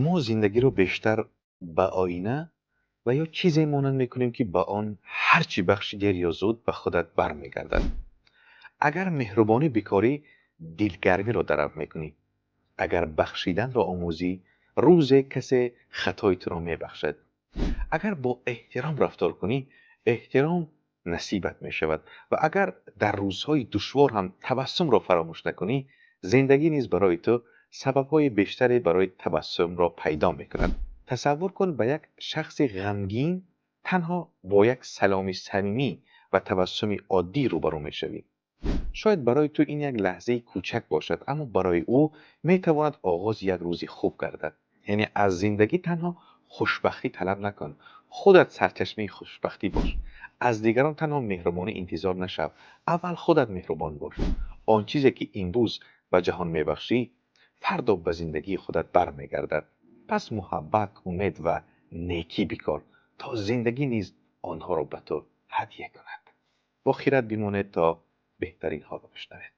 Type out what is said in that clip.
Мо зиндагиро бештар ба оина ва ё чизе монанд мекунем, ки ба он ҳар чӣ бахшӣ, дер ё зуд ба худат бармегардад. Агар меҳрубонӣ бикорӣ, дилгармиро дарав мекунӣ. Агар бахшиданро омӯзӣ, рӯзе касе хатои туро мебахшад. Агар бо эҳтиром рафтор кунӣ, эҳтиром насибат мешавад ва агар дар рӯзҳои душвор ҳам табассумро фаромӯш накунӣ, зиндагӣ низ барои ту сабабҳои бештаре барои табассумро пайдо мекунад. Тасаввур кун, ба як шахси ғамгин танҳо бо як саломи самимӣ ва табассуми оддӣ рӯбарӯ мешавӣ. Шояд барои ту ин як лаҳзаи кӯчак бошад, аммо барои ӯ метавонад оғози як рӯзи хуб гардад. Яъне аз зиндагӣ танҳо хушбахтӣ талаб накун, худат сарчашмаи хушбахтӣ бош. Аз дигарон танҳо меҳрубонӣ интизор нашав, аввал худат меҳрубон бош. Он чизе, ки имрӯз ба ҷаҳон мебахшӣ, фардо ба зиндагии худат бармегардад. Пас муҳаббат, умед ва некӣ бикор, то зиндагӣ низ онҳоро ба ту ҳадя кунад. Бо хирад бимонед, то беҳтаринҳоро бишнавед.